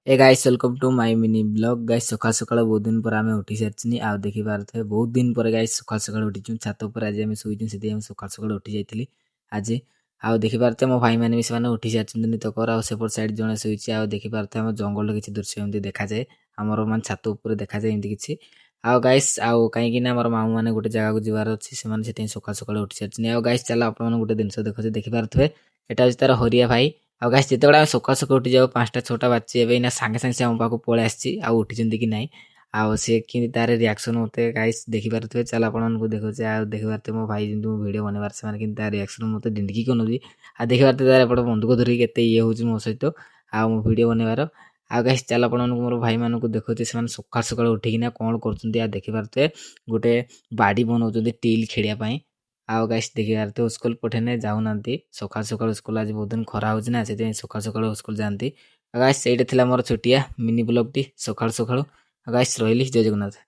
Hey guys, welcome to my mini vlog। Guys, ସକାଳୁ ସକାଳୁ ବହୁତ ଦିନ ପରେ ଆମେ ଉଠି ସାରିଛିନି। ଆଉ ଦେଖିପାରୁଥିବେ, ବହୁତ ଦିନ ପରେ ଗାଇସ୍ ସକାଳୁ ସକାଳୁ ଉଠିଛୁ। ଛାତ ଉପରେ ଆଜି ଆମେ ଶୋଇଛୁ, ସେଥିପାଇଁ ଆମେ ସକାଳୁ ସକାଳୁ ଉଠି ଯାଇଥିଲି ଆଜି। ଆଉ ଦେଖିପାରୁଥିବେ, ମୋ ଭାଇମାନେ ବି ସେମାନେ ଉଠି ସାରିଛନ୍ତି ତକର। ଆଉ ସେପଟ ସାଇଡ୍ ଜଣେ ଶୋଇଛି। ଆଉ ଦେଖିପାରୁଥିବେ, ଆମ ଜଙ୍ଗଲର କିଛି ଦୃଶ୍ୟ ଏମିତି ଦେଖାଯାଏ, ଆମର ମାନେ ଛାତ ଉପରେ ଦେଖାଯାଏ ଏମିତି କିଛି। ଆଉ ଗାଇସ୍, ଆଉ କାହିଁକି ନା ଆମର ମାମୁଁ ମାନେ ଗୋଟେ ଜାଗାକୁ ଯିବାର ଅଛି, ସେମାନେ ସେଥିପାଇଁ ସକାଳୁ ସକାଳୁ ଉଠି ସାରିଛନ୍ତି। ଆଉ ଗାଇସ୍, ଚାଲ ଆପଣମାନଙ୍କୁ ଗୋଟେ ଜିନିଷ ଦେଖୁଛି। ଦେଖିପାରୁଥିବେ, ଏଟା ହେଉଛି ତାର ହରିଆ ଭାଇ। ଆଉ ଗାଇସ୍, ଯେତେବେଳେ ଆମେ ସକାଳୁ ସକାଳୁ ଉଠି ଯାଉ, 5ଟା 6ଟା ବାଜିଛି ଏବେ, ଏଇନା ସାଙ୍ଗେ ସାଙ୍ଗେ ସେ ଆମ ପାଖକୁ ପଳେଇ ଆସିଛି। ଆଉ ଉଠିଛନ୍ତି କି ନାହିଁ ଆଉ ସେ କେମିତି ତାର ରିଆକ୍ସନ୍ ମୋତେ ଗାଇସ୍ ଦେଖିପାରୁଥିବେ। ଚାଲ ଆପଣମାନଙ୍କୁ ଦେଖୁଛି। ଆଉ ଦେଖିପାରୁଥିବେ, ମୋ ଭାଇ ଯେମିତି ମୁଁ ଭିଡ଼ିଓ ବନେଇବାର, ସେମାନେ କେମିତି ତାର ରିଆକ୍ସନ୍ ମୋତେ ଡିଣ୍ଡିକି କରୁଛନ୍ତି। ଆଉ ଦେଖିପାରୁଥିବେ, ତାର ଏପଟେ ବନ୍ଧୁକ ଧରିକି କେତେ ଇଏ ହେଉଛି ମୋ ସହିତ ଆଉ ମୋ ଭିଡ଼ିଓ ବନେଇବାର। ଆଉ ଗାଇସ୍, ଚାଲ ଆପଣମାନଙ୍କୁ ମୋର ଭାଇମାନଙ୍କୁ ଦେଖୁଛି, ସେମାନେ ସକାଳୁ ସକାଳୁ ଉଠିକିନା କ'ଣ କରୁଛନ୍ତି। ଆଉ ଦେଖିପାରୁଥିବେ, ଗୋଟେ ବାଡ଼ି ବନଉଛନ୍ତି ଟିଲ୍ ଖେଳିବା ପାଇଁ। ଆଉ ଗାଇସ୍, ଦେଖିପାରୁଥିବେ, ସ୍କୁଲ ପଠେଇନେ ଯାଉନାହାନ୍ତି ସକାଳୁ ସକାଳୁ ସ୍କୁଲ। ଆଜି ବହୁତ ଦିନ ଖରା ହେଉଛି ନା, ସେଥିପାଇଁ ସକାଳୁ ସକାଳୁ ସ୍କୁଲ ଯାଆନ୍ତି। ଆଉ ଗାଇସ୍, ସେଇଟା ଥିଲା ମୋର ଛୋଟିଆ ମିନି ବ୍ଲଗ୍ଟି ସକାଳୁ ସକାଳୁ। ଆଉ ଗାଇସ୍, ରହିଲି, ଜୟ ଜଗନ୍ନାଥ।